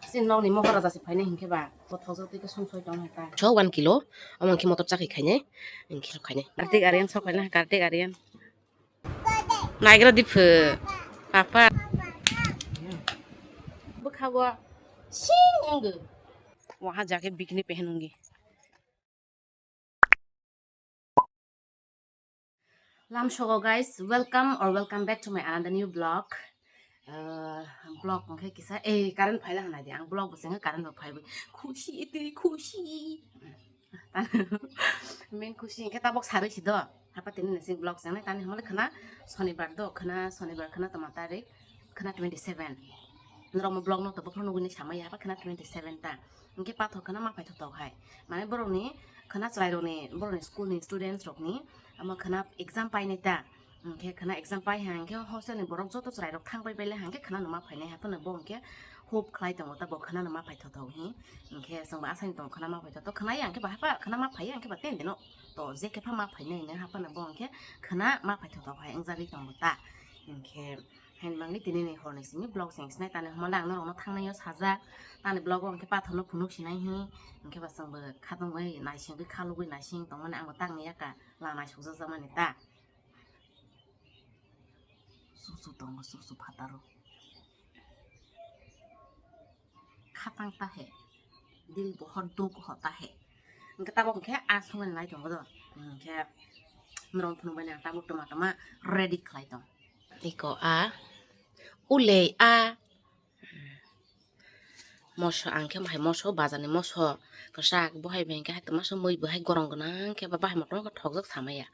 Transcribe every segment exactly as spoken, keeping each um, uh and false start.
Chini nokni mohor raja se phainai hinkhe ba, bo thokjak twi khe sum soi tong hai ta. So one kilo, omo hinkhe motor chakri khainai, hinkhe khainai. Kartik Aryan sok khainai, Kartik Aryan. Naigra diphu, papa. Bwkha bo sing wngwi. Waha jake bikini pehen wngwi. Lamsogo guys, welcome or welcome back to my another new vlog. Uh, vlog hwnkhe kisa, eh, current phaila hwnai di, ang vlog bo chengkha current bo phaiwi. Khusi twi khusi. Main khusi hwnkhe tabok sarwi si do. Hapa tini nasi vlog chengnai tani hwnle khana Sonibar do, khana Sonibar, khana tama tarik, khana twenty seven. Norok mo vlog no to bokhorok nugwi ni samaya, hapa khana twenty seven ta. Hwnkhe pathor khana ma paithotok hai. Mane borokni khana chwrairokni, borokni school ni students rokni, omo khana exam painai ta. Hwnkhe khana exam pai ha, hwnkhe hostel ni borok joto chwrairok thang pai paile hwnkhe khana no ma phainai, haphano bo hwnkhe hope khlai tongo ta, bo khana no ma paithotok hi. Hwnkhe chwngbo asani tongo khana ma paithotok, khna ya hwnkhe ba hapha khana ma phaiya hwnkhe ba tei beno to je khe pha ma phainai hwnkhe haphano bo hwnkhe khana ma paithotok hai wngjagwi tongo ta. Hwnkhe Hain mangni tini ni hor ni simi vlog seng sinai tani hwnba ang norok no thangnai o sajak tani vlog o hwnkhe pathor no phunuk sinai hi hwnkhe ba chwng bo khatungwi naisingwi khalugwi naising tongmani ang bo tangni yaka la naisuk jak mani ta. Su su tongo su su phataro. Khatang ta he, dil bohor duk hota he. Hwnkhe tabok hwnkhe a songmani nai tongo do. Hwnkhe norok phunuk bai nang tabok toma toma ready khlai tong. Iko a, ulei a. Moso ang khe bahai moso, bazar ni moso kwchak, bo hai bai hwnkhe hai tongma se mui bo hai gorong gwnang khe ba bahai motom wngkha thokjak samaya.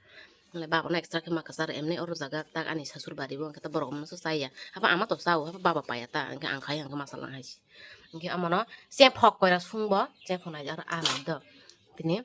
Baba no extra khe ma kwchar, emni oro jaga tak ani sasur bari bo hwnkhe borok omono se chaya. Haba ama to chao, haba baba paya ta, hwnkhe ang khai hwnkhe masa lang hai se. Hwnkhe omono cheng phok koira sung bo, cheng phok nai aro a nai do. Tini,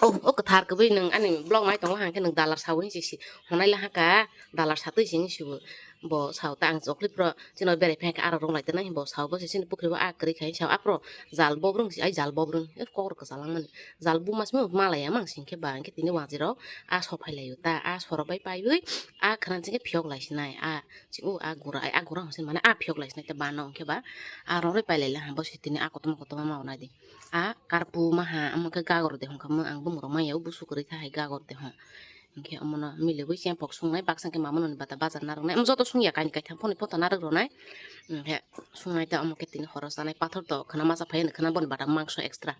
oh, oh, kwthar kwbui nwng ani vlog nai tongo hwnkhe nwng dalar sawi hinwi si, honai la haka, dalar satwi si hinwi si bo. Bo sao ta ang chocolate pro chini berai phai kha aro rung lai tana bo sao bo se chini pukri bo a kwrwi khai sao apro jal bobrung si ai jal bobrung e kokro kwchal langmani jal buma simi malaya mang sing khe ba hwnkhe tini wajirok a sophai laio ta a sorok bai paiwi a khwran chikhe phiyok lai sinai a chikhe a gura ai a gura hwnkhe mane a phiyok lai sinai ta bano hwnkhe ba a rong rwi pai lai la ha bo se tini a kotorma kotorma ma nai di a karpu ma ha omo khe gagor de hwnkha mo ang bumung rok manya o busu kwrwi kha hai gagor de hwnkhe omono milibui chempok sungnai baksa khe mamano ni bata bajar narwknai omo joto sungya kainwi kaitham phone ni photo narwk rwnai hwnkhe sungnai ta omo khe tini horo chanai pathor to khwna masa phai khwna boni bata mangso extra.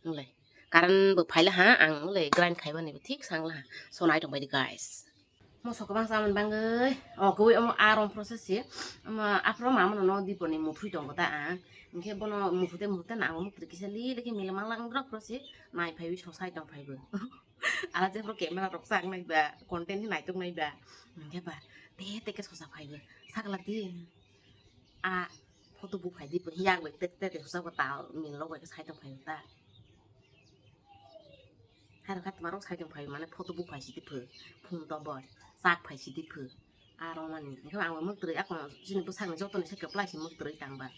Wngkhe current bo phaila ha ang wngkhe grind khaibani bo thik sangla ha so nai tongbai di guys. Moso kwbang chamani bagwi o kwbwi omo a rong process se omo aphuru mamano no diponi muthwi tongo ta ang hwnkhe bono muthute muthute nango muktwi kisa li li khe mili manglak wngkhe se nai phaiwi so sai tong phaibo. Ala jephuru camera rok chak nai ba content ni naitok nai ba hwnkhe ba te te khe sosa phaibo sakla di a photo bu phai di yak bai te te sosa ta mil rok bai khe sai tong phaibo ta. Hai rok kha tma rok sai tong phai mane photo bu phai si di phu phung to bo chak phai si di phu. Aro mani hwnkhe ang bo mwktwrwi ako chini bwsakni jotoni se kwplai se mwktwrwi tang ba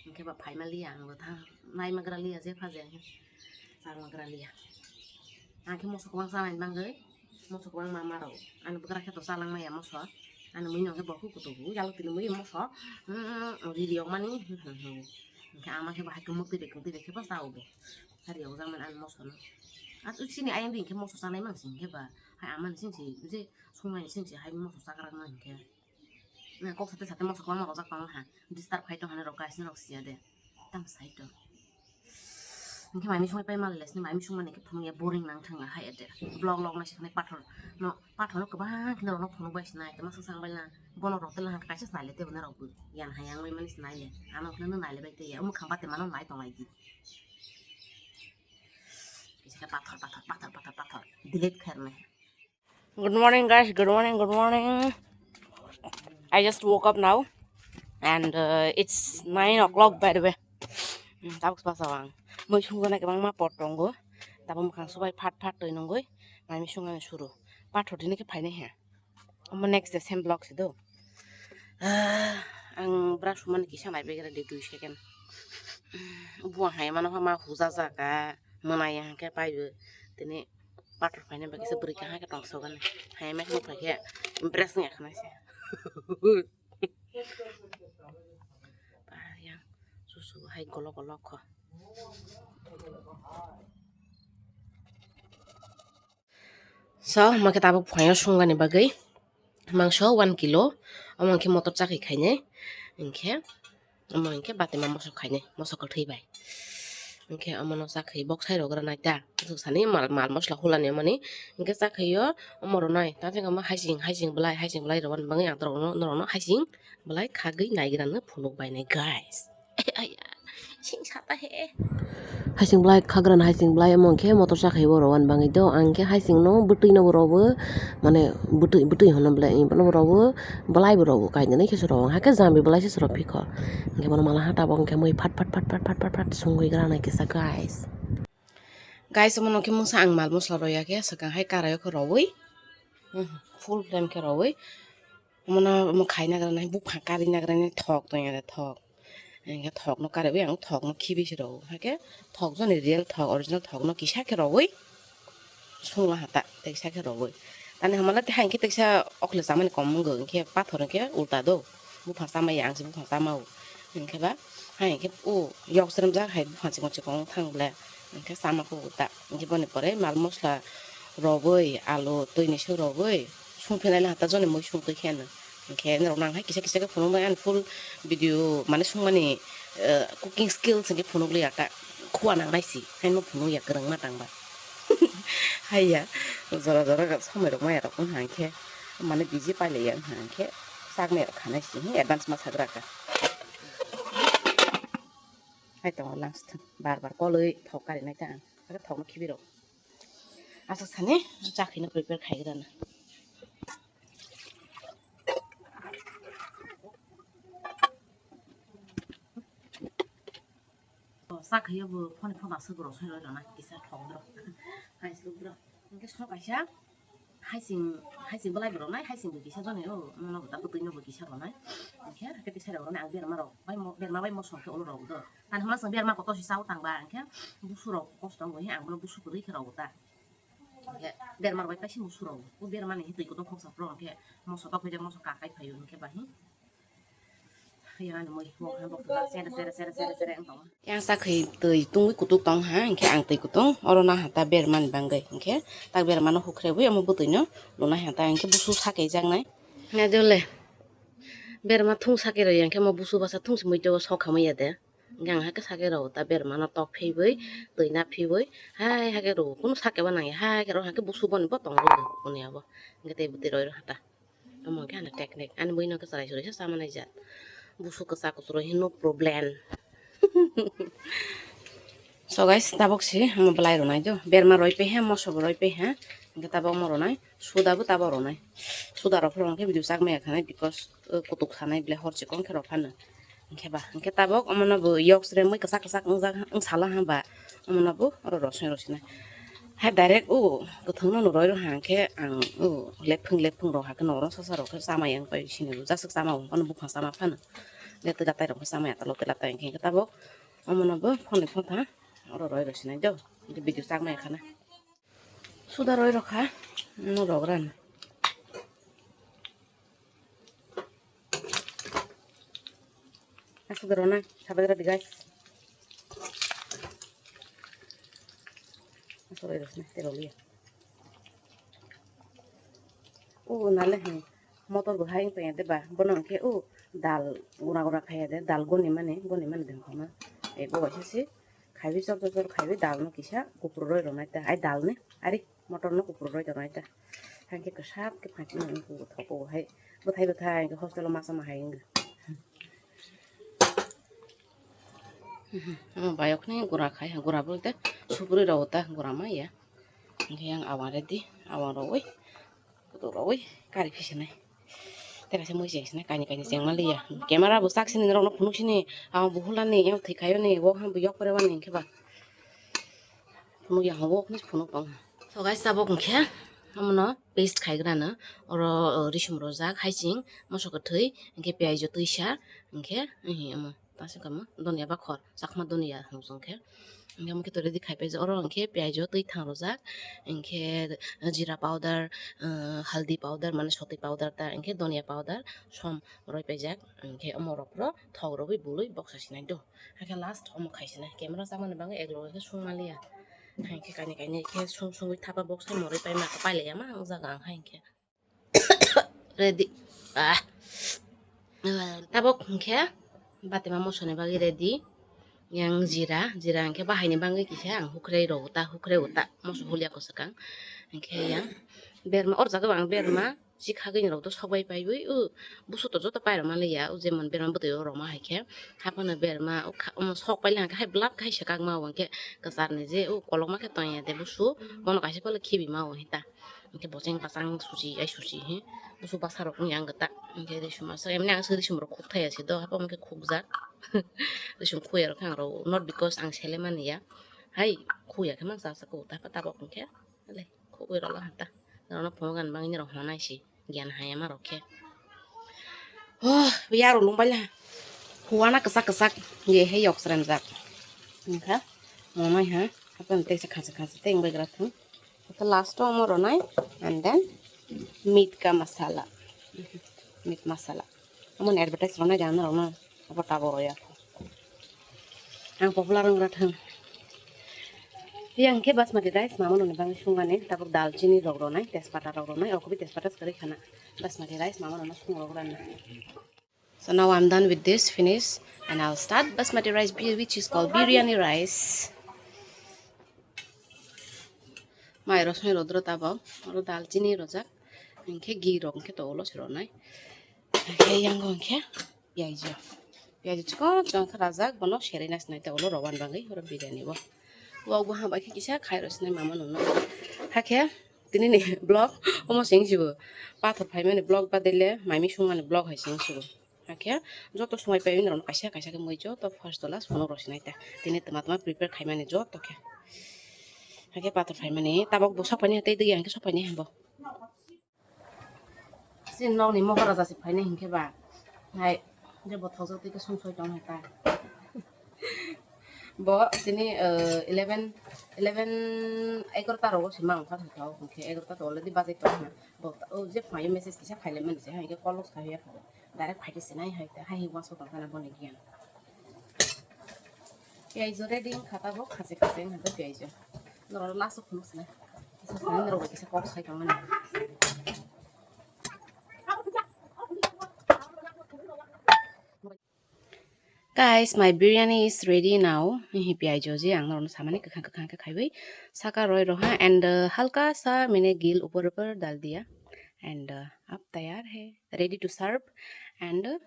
hwnkhe ba phaima liya ang bo tha naimagra liya jepha je chakmagra liya. Ang khe moso kwbang chanai bagwi moso kwbang ma ma rw ani bwkra khe to chalang maya moso ani mui no khe bo khe kutubu yalo tini mui moso riri yokmani hwnkhe ama khe bo hai khe mwktwi bai kwtwi bai khe bo cha o bo. Hari yokjak mani ani moso no. At chini ayang di hwnkhe moso chanai mang sing khe ba hai ama ni sing si je sungnai sing si hai moso chakra nang hwnkhe. Na kok sate sate moso kwbangma rojak tongo ha. Disturb khai tong hwnwi rok guys norok siya de. Tamo sai tong. Hwnkhe mami songwi pai mal lesni mami songmani khe phunukya boring nang thang hai ede. Vlog vlog nai sikhnai pathor no pathor no kwbang khe norok no phunuk bai sinai tamo swng sang bai na bono rok tela hang kaisa sinai le tebo norok bo. Yan hayang bai mani sinai le. Ano khna no nai le bai tei ya. Omo kham bate mano nai tong lai di. Kisa khe pathor pathor pathor pathor pathor delete khairnai. Good morning, guys. Good morning. Good morning. I just woke up now, and uh, it's nine o'clock, by the way. Hmm, tabuk basa ang. Mui sungjanai kwbangma pot tongo. Tabuk mwkhang subai phat phat twi nungwi. Mami sungani suru. Pathor dini khe phainai he. Omo next day same vlog se do. Ah, ang brush humani kisa nai begera di dui second. Buang hai mano ma huja jaka. Mwnai hwnkhe paibo. Tini Pathor phaina bagwi se bwrwi kaham khe tong sogani. Hai mai kheno phaikhe impress wngya khwna se. Yang Su hai golo golo kho. So, omo khe tabuk phuaino sungani bagwi mangso one kilo, omo hinkhe motor chakhi khainai, hinkhe omo hinkhe batema moso khainai, moso kwthwi bai. Hinkhe omono chakhi bok sai rwgranai ta, aswk sani mal, mal mosla hulani omoni, hinkhe chakhi o omo rwnai, ta thik omo haising, haising bwlai, haising bwlai rwani bagwi ang norokno, norokno haising bwlai khagwi naigrano phunuk bainai, guys. Ai, ai, ai, sing sata he. Haising bwlai khagrana, haising bwlai omo hinkhe motor chakhi bo rwani bagwi do. Ang khe haising no bwtwi no bo rwo, mane bwtwi, bwtwi hwnna bwlai, bono bo rwo, bwlai bo rwo, kainwi khe se rwo. Hakhe jambi bwlai se rwo phikho. Hinkhe bono mala ha tabok hinkhe mui phat, phat, phat sungwi granai kisa, guys. Guys, omo no khe mungsa ang mal mosla rwya khe swkang hai karai o khe rwwi, full flame khe rwwi. Omono omo khaina granai, buphang karina granai thok tongya de thok. Hinkhe thokno karwi ang thokno khibi se rwo. Hakhe thok joni real thok, original thokno kisa khe rwwi sungla hata, teksa khe rwwi. Tani hamala tei haikhe teksa okle chamani kom wngkha, hinkhe pathor hinkhe ulta do. Buphang chamaya, ang se buphang chamao. Hinkhe ba, haikhe o yok sremjak hai buphang chikon chikon thang ble. Hinkhe chama khe ulta. Hinkhe boni pore mal mosla rwwi, alu, twi ni se rwwi, sungphinai le hata joni mui sungtwi khe ano. Hinkhe norok nang hai kisa kisa khe phunuknai ani full video mane sungmani, eh, cooking skills hinkhe phunukliya ta khua nangnai si haino phunukya kwrwngma tangba. Haiya jora jora somoi rok maya rok wngkha hinkhe mane busy pailaiya wngkha hinkhe chakmaya rok khanai si advance ma sagra kha. Hai tongo last bar bar kolwi thok karinai ta ang. Ake thokno khibi rok. Aswk sani chakhi no prepare khai grana. Chakhi yo bo phone phone aswk rosoi roi rana kisa thok bro. Hai swk bro. Hinkhe sok kaisa. Haising, haising bwlai bo rwnai, haising bo kisa joni o, omono bo ta bwtwi no bo kisa rwnai. Hinkhe hakhe tei sai rok rwnai ang berma rok bai mo, berma bai mosong khe ulo rok do. Tani hwnba chwng berma kotor si chao tangba, hinkhe busu rok kosto wngwi ang bono busu kwrwi khe rw ta. Hinkhe berma rok bai kaisa busu rw. O berma ni twi kotor khoksa phuru hinkhe moso tok phaijak moso kakai phaio hinkhe bahi. Yang ani moi, wok han bok tuda, sere, sere, sere, sere, sere, wng tongo. Yang sakhi twi tungwi kutuk tong ha, hinkhe ang twi kutung, oro na ha ta bermani bangwi, hinkhe tak bermano hukhrewwi omo bwtwino luna ha ta, hinkhe busu sakaijaknai. Na jole, berma thung sake rw yang khe omo busu basa thung si muitu sok hamya de. Hinkhe ang hakhe sake rw ta bermano tok phibwi, twi na phibwi, hai hakhe rw, kunu sake ba nangya, hai khe rw hakhe busu boni bo tongwi, boni abo, hinkhe tei bwtwi rw rw ha ta. Omo khe ani technique, ani buino khe chwrai chwrai se chamani jat. Busu kwchak kuchuk rw hi no problem. So guys, tabok si omo bwlai rwnai do. Berma roi pe he, moso bo roi pe he. Hinkhe tabok omo rwnai, suda bo tabok rwnai. Suda rok phuru hinkhe video chak maya khanai because, uh, kutuk sanai bwlai hor chikon khe rok phano. Hinkhe ba, hinkhe tabok omono bo yok sremwi kwchak kwchak wngjak, wngsala hwnba omono bo oro rosoi rosinai. Hai direct o kwthwngno no roi rw ha hinkhe ang o lepphung lepphung rok hakhe norok sasa rok khe chama yang pai sini rw jaswk chama o, ono buphang chama phano. Le twla tai rok khe chama ya talo twla tai hinkhe tabok omono bo phone phone tha oro roi rosinai do. Hinkhe video chak maya khana. Suda roi rokha, no rogran. Suda rona, sabagra di guys. Suda roi rosna, tero liya. O nale he, motor bo hai tong ya de ba, bono ke o dal gura gura khaya de, dal goni mani, goni mani den khona. E go ba si. Khaiwi chor chor chor khaiwi dal no kisa kupru roi rwnai ta. Ai dal ni, ari motor no kupru roi rwnai ta. Hangke kwsap khe phanchino wngkhe bo thok bo hai. Bwthai bwthai hangke hostel o masa ma hai wngkha. Omo bayok ni gura khai, gura bolte supri rw ta gura ma ya. Hingke yang awang ready, awang rogoi, kutuk rogoi, kari phi sinai. Tei kaisa mui cheng sinai, kaini kaini cheng ma liya. Camera bo sak sini norok no phunuk sini, awang bo hula ni, yang thwi khayo ni, wok ham bo yok pore wani hingke ba. Phunuk yang wok ni phunuk tong. So guys, tabok hingke, omono paste khai grana, oro, o, risum rojak, haiching, moso kwthwi, hingke piyaj o twisa, hingke, ehe, omo. Aswk kamo donia bakhor, chakma donia hwnwi song khe. Hwnkhe omo khe to ready khai paijak. Oro hwnkhe piyaj o twi thang rwjak, hwnkhe jeera powder, ah, haldi powder, mane soti powder ta, hwnkhe donia powder som roi paijak. Hwnkhe omo rok phro thok rwgwi bului boksa sinai do. Hakhe last omo khai sinai. Camera o chakmani bagwi ek loge khe sung manliya. Hwnkhe kainwi kainwi khe sung sungwi thapa boksa moroi paima pailaiya ma wng jaga ang hai hwnkhe. Ready. Ah. Tabok hwnkhe batima mosoni bagwi ready. Yang jeera, jeera hwnkhe bahaini bagwi kisa ang hukre rw ta, hukre uta, moso hulia kwswkang. Hwnkhe yang berma, or jaga ang berma, chikhagwi rok to sok bai paiwi, o busu to joto pairok manliya, o jemon berma bwtwi o rwma hai khe, haphano berma, o kha-, omo sok paile hwnkhe hai blak hai swkakma o hwnkhe kwcharni je o kolokma khe tongya de busu, bono kaisa phano khibima o hita. Hwnkhe bocheng bachang suchi, ai suchi, he. Busu basa rok wngya ang gata. Hwnkhe risum asa, emni ang se risum rok khuk thaya se do, haphang hwnkhe khukjak. Risum khuya rok khe ang rw, not because ang sele mani ya. Hai, khuya khe mang cha cha kok ta, tabok hwnkhe. Le, khugwi rw la hata. Rw no phunuk gan bangni rw honai si, gian haya ma rok khe. Oh, ya rw lung bai la. Huana kwchak kwchak, ye he yok srem jak. Hwnkhe, monai ha, haphang tei se khansa khansa tei wng bai gra thung. Khe last o omo rwnai, and then meat ka masala, meat masala. Omo ni advertise rwnai da norok no, abo tabo rwya. Ang popular wng ra thang. Yang khe basmati rice mama noni bagwi sungmani, tabuk dal chini rok rwnai, tejpata rok rwnai, okobi tejpata swkali khana. Basmati rice mama nono sung rok rwnai. So now I'm done with this, finish, and I'll start basmati rice, bi-, which is called biryani rice. Mai rosoi rodro tabok, oro dal chini rojak, hwnkhe ghee rok hwnkhe to ulo se ronai. Hwnkhe yango hwnkhe piyaj, piyaj chikon chikon khe rajak, bono serwi nasinai ta ulo rowan bagwi oro biryani o. Wak bo hambai khe kisa khai rw sinai mama nono. Hakhe tini ni vlog omo se wng sigo. Pathor phaimani vlog badele maimi sungmani vlog hai se wng sigo. Hakhe joto swmai pai wngni rok kaisa kaisa khe mui joto first to last phunuk rw sinai ta. Tini tma tma prepare khaimani joto khe. Hakhe pathor phaimani tabok bo sok painai tei digi hwnkhe sok painai hwnbo. Chini nokni mohor raja se phainai hinkhe ba, hai, je bo thokjak twi khe song soi tong hai ta. Bo tini, eh, eleven, eleven, egarota rogo se ma wngkha thai tong, hinkhe egarota to already bajai tong ha. Bo, o je phai message kisa phai lai mani se, hinkhe call loss khai ya pha. Direct phai khe se nai hai ta, hai, hai, uansuk tong khana boni giyan. Piyaj o ready wngkha tabok, khase khase wngkha tabok piyaj o. Norok last o phunuk sinai. Kisa sinai norok bai kisa kok sai tongmani. Guys, my biryani is ready now. Hihi piyaj o je ang norokno samani kwkhang kwkhang khe khaiwi saka roi roha and, uh, halka sa maine ghee upor upor dal diya and, uh, ab tayar hai, ready to serve and, uh,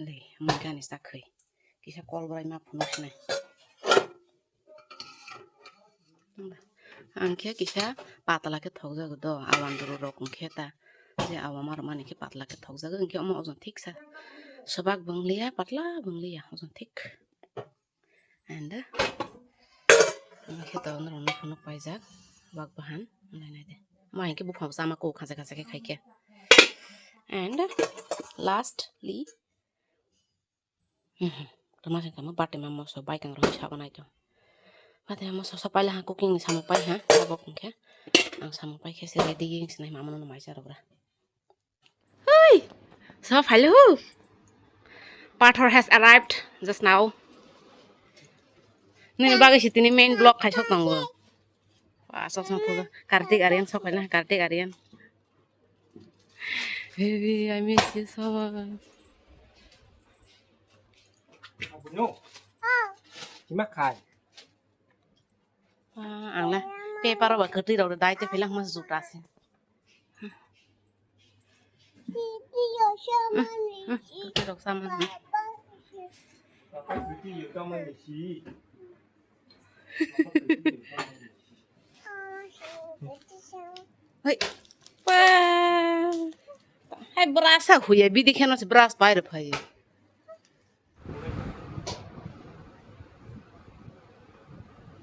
le mui gani sakhui. Kisa kol bwrai ma phunuk sinai. Ang khe kisa patla khe thokjago do, awan duru rok wng khe ta. Je awan ma rwmani khe patla khe thokjago, wng khe omo ojon thik sa. Swbak bo wng liya, patla bo wng liya, ojon thik. And, wng khe to norok no phunuk paijak, wak bahan, nai nai de. Ma hinkhe buphang sama kok khacha khacha khe khai khe. And lastly, Mhm. Tama se tamo bati ma moso bai kang roi sabo nai to. Bati ma moso sa paila ha cooking ni samung pai ha. Abo kung khe. Ang samung pai khe se ready ing sinai mama no mai sa rok ra. Hoi! Sa phai le hu. Pathor has arrived just now. Nini bagwi si tini main block khai sok tongo. Wah, sok sok photo. Kartik Aryan sok phai na, Kartik Aryan. Baby, I miss you so much. Abunyo. Ima khai. Ah, ang le paper ba kwtwi rok dai te philang mas juta se. Hmm, hmm, kwtwi rok sama ni. Papa kwtwi rok sama ni si. Hei. Pa. Hai brush sa huya bidi kheno se brush pai re phai.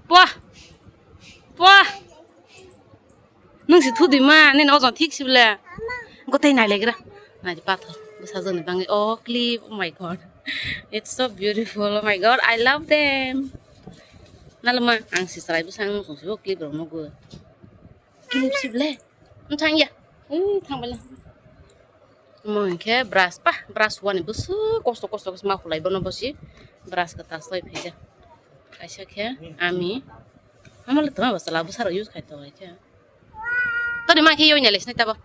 Pwa. Pwa. Nung si thudi ma, nini ojon thik si bole. Gotai nai legra. Nai pathor. Bwsajwk ni bangwi. Oh, clip. Oh my God. It's so beautiful. Oh my God, I love them. Nalama, ang si salai bwsang song sibo clip rok nugo. Clip sib le. Ang thang ya. Hmm, thang bala. Mo khe brush pa, brush wani bwswk kosto kosto khe ma khulai bono bosi. Brush ka ta soi phaija. Kaisa khe ami. Ama le tama bwsala bwsarok use khai to khe. Toni ma khe yoi nai le sinai tabo.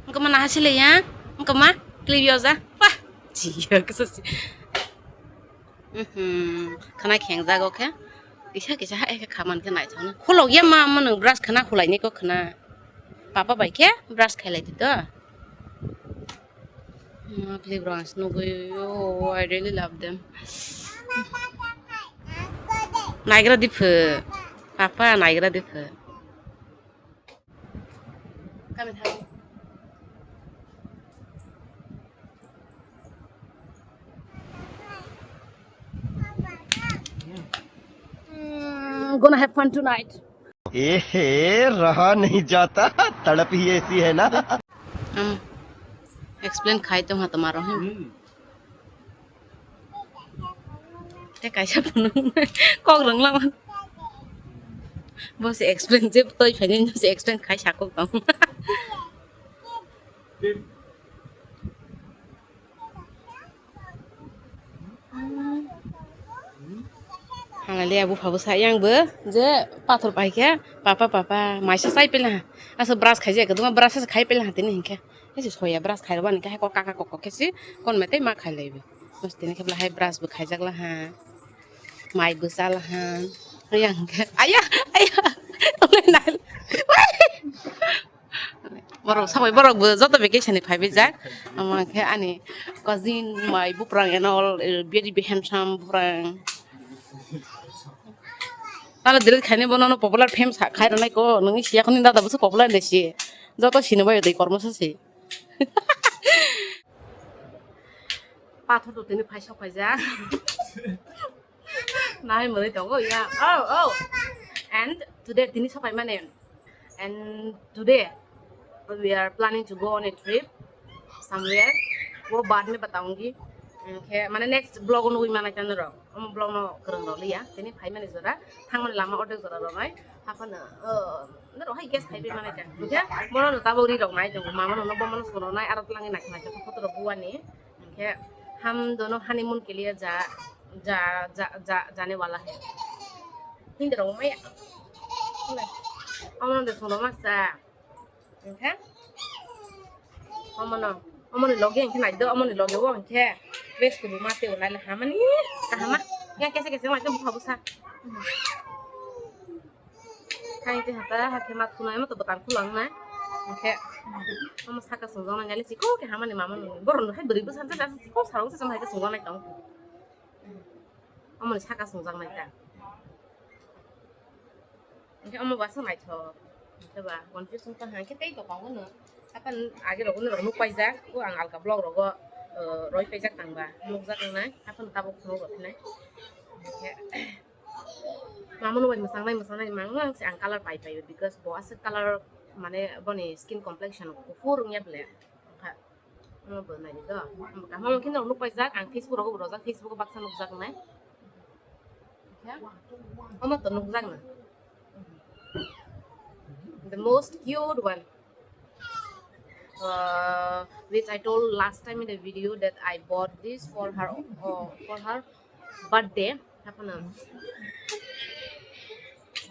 Wngkha ma naha sile ya? Wngkha ma? Clip yoja? Pah! Chiya kisa si. Mhm. Khana khengjago khe. Kisa kisa hai khe khaman khe naithokno. Khulok ya ma, ma nwng brush khana khulai ni kok khana. Papa bai khe brush khailai di to. Ma clip rang nugui. Oh, I really love them. Naigra diphu. Papa naigra diphu. Kami thang. Mm, gonna have fun tonight. ए हे, रहा नहीं जाता, तड़प ही ऐसी है ना। Am, explain khai tong ha tomaro hin. Hmm. Te kaisa phunuk kok rwng lama. Bo se explain je toi phaini se explain khai sa kok tong. Hangale abu phabu sa yang bo je pathor pai khe papa papa maisa sai pela ha. Asa brush khai je kaduma brush khai pela ha tini hinkhe. Ese soya brush khai rwani khe hai kok kaka kok kok khe si kon mete ma khai laibi. Mas tini khe bla hai brush bo khai jak la ha. Mai bo cha la ha. Yang khe aya aya. Ole nai. Borok sabai borok bo joto vacation ni phaibai jak. Omo khe ani cousin mai buprang and all, eh, very handsome buprang. Tala delete khaini bono no popular fame sa khai rwnai ko, nungni siya khoni dada busu popular de si. Joto sini bai dei kormo sa si. Pathor to tini phai sok phai jak. Nai mwnwi tongo ya. Oh, oh. And today tini sopai mani. And today we are planning to go on a trip somewhere. Wo baad mein bataungi. Hinkhe mane next vlog o nugui manai tano rok. Omo vlog no kwrwng rok liya. Tini phai mani jora. Thang mani lama ordek jora rok nai. Haphano, oh, naro hai gas khai bai mani ta. Hinkhe mono no tabuk ri rok nai tongo. Mama no no bomo no soro nai aro tlangi nai nai photo rok buani. Hinkhe hum dono honeymoon ke liye ja, ja, ja, ja, jane wala hai. Hindi rok maya. Omo de soro masa. Hinkhe omo no, omo ni loge hinkhe nai do, omo ni loge o hinkhe bes kubu ma teo nai le hamani kahama. Ya kese kese ma ke bupha busa. Hai te hata, hake ma thuna, emo to bwtang khulong na. Hake, omo saka swngjak nai, nai le chikon ke hamani mama nung. Borok no hai bwrwi bwsa se, se chikon sarong se, se hai ke swngjak nai tong. Omo ni saka swngjak nai ta. Hake omo ba se naithok. Hake ba, confusion ta hake tei to tongo no. Apan age rok no rok nuk paijak, o ang alka vlog rogo, eh, roi paijak tang ba, nukjak nai, apan tabuk khulong rok nai. Hake, Mama no bai mwsang nai, mwsang nai, mang mang se ang color pai pai, because bo aswk color, mane, boni skin complexion kuphur wngya ble. Wngkha, omo bo nai do. Omo kaham khe no nuk paijak, ang Facebook rogo bo rojak, Facebook o baksa nukjak nai. Omo to nukjak na. The most cute one. Uh, which I told last time in the video that I bought this for her, uh, for her birthday. Hapono.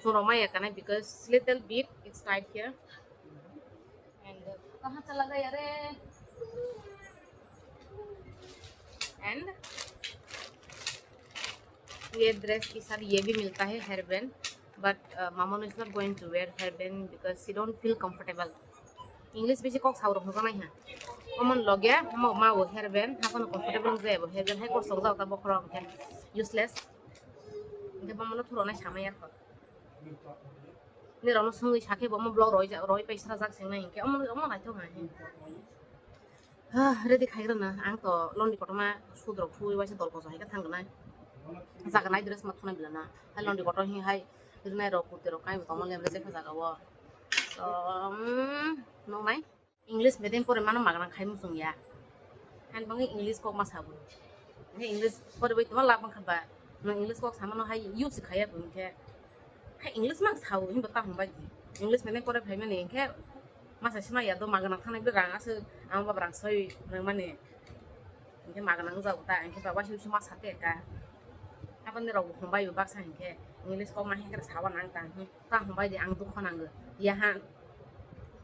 Soro maya kana because little bit it's tight here. And, uh, kahan chala gaya re? And ये dress के साथ ये भी मिलता है hair band, but, uh, Mamanu is not going to wear hair band because she don't feel comfortable. English bisi kok saurok hoknai ha. Omon logya mo ma wo hair band ha kono comfortable je bo hair band hai kosok jao ta bokhorok khe useless. Hingke Mamanu thuro nai samai ya kho. Ni rok no songwi sakhe bo mo blog roi ja-, roi pai sra jak sing nai hingke omo, omo naithok hai. Ha, ready khai rwna, ang to londri kotorma sudrok thui waisa dol koso hai khe thang gnai. Jaga nai dress ma thunai bila na. Hai londri kotor hi hai rinai rok kurti rok kai tongma le rejek kha jaga o. To, um, nong nai. English medium pore mano magna khai muchung ya. Han bangi English kok ma sabu. Hwnkhe English poriwi tongma lab wngkha ba? Nwng English kok samano hai use khaiya bo hwnkhe. Hai English mang sao hinba tamo bai di. English mene kore phaimani hwnkhe masa sima ya do maga nang thangni bwrang aswk ang bwrang soi nang mani. Hwnkhe maga nang jago ta hwnkhe ba waisa waisa ma sate ka. Aboni rok bo hombai bo baksa hwnkhe English kok ma hekre sawa nang tang. Ta hombai di ang dukho nango. Yaha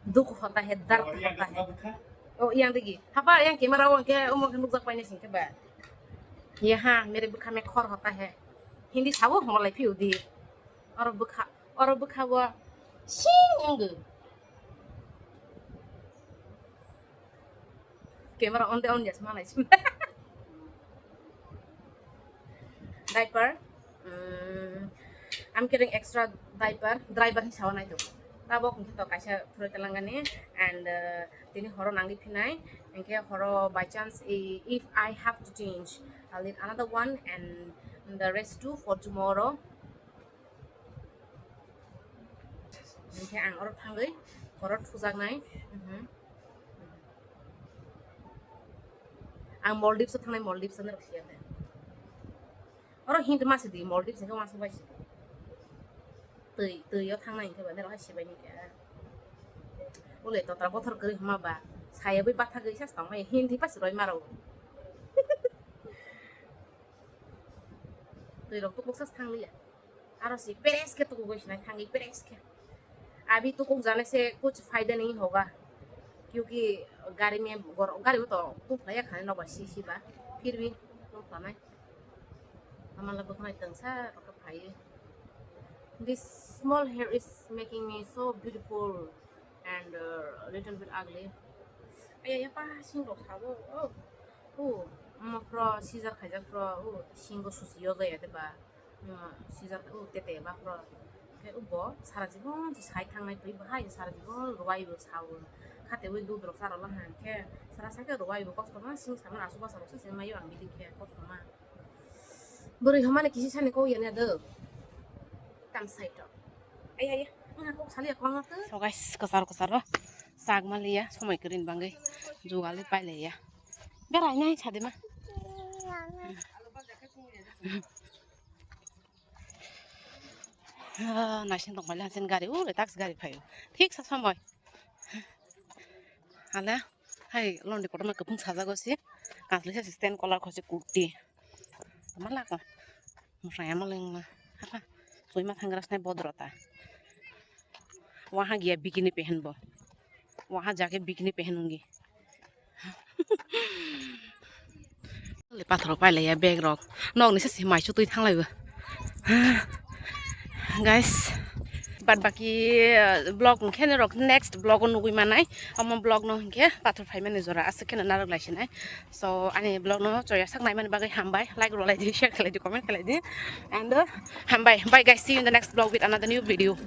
dukh hota hai, dard hota hai. O yang digi. Hapa yang camera o hwnkhe omo khe nukjak painai singkhe ba. Yaha mere bwkha mein khor hota hai. Hindi sabo homo lai phiu di. Oro bwkha, oro bwkha o sing wngwi. Camera on de on jas malai. Diaper. Mm, I'm carrying extra diaper. Driver ni sawa nai to. Tabok hwnkhe to kaisa phuroi talangani and uh, tini horo nangwi phinai. Hwnkhe horo by chance i- if I have to change, I'll need another one and the rest two for tomorrow. Hwnkhe ang oro thangwi horo thujaknai. Mhm. Ang Maldives o thangnai, Maldives ano rwkhe oro hint ma sidi, Maldives hwnkhe uansuk bai sidi. Twi twi o thangnai hwnkhe ba nero hai sibai ni khe. Ule totra bothor kwrwi hwnma ba saya bai batha gwi sa tongmai hint hi pasi roi maro. Twi rok tukluk sa thang liya. Aro si peres khe tukugwi sinai thangwi peres khe. Abhi tukuk jane se kuch fayda nahi hoga. Kyunki gari mein gor- gari o to tukhlaiya khani nokbar si si ba. Phir bhi tuklanai. Amala bwkhnai tangsa rok phai. This small hair is making me so beautiful and uh, little bit ugly. Aya ya pa sing rok sabo. Oh. Oh, mo pro scissor khaijak pro. Oh, singo susi yo jaya de ba. Mo scissor oh tete ba pro. Ke ubo sara jibon si sai thangnai twi bahai sara jibon rwai bo sao. Khate wi dud rok sara la han khe sara sai khe rwai bo kosto ma sing sama asu basa rok se mayo ang bidi khe kosto ma. Bwrwi homa ni kisi sani kok yani ado. Tam side rok. Aya aya. Nga kok sali ya kwang tu. So guys, kwcharo kwcharo. Sak maliya somoi kwrwini bangwi jugali pailaiya. Berai nai sadima. Ah, naising tong paila hasin gari, ure taksi gari phaio. Thik sa somoi. Hala, hai, londi kotorma kwphwng sajago si. Kansle sa stand color khosi kurti. Tama lako. Mwsai ama lengma. Hapa. Sui ma thangra snai bodro ta. Waha giya bikini pehen bo. Waha jake bikini pehen ungi. Le pathor pailaiya bag rok. Nok ni sasi mai chutui thanglaibo. Guys, bad baki uh, vlog hwnkhe rok next vlog o nugui manai. Omo vlog no hwnkhe pathor phaimani jora aswk kheno narwk lai sinai. So ani vlog no choya sak naimani bagwi hambai. Like rwlai di, share khlai di, comment khlai di. And uh, hambai. Bye guys, see you in the next vlog with another new video.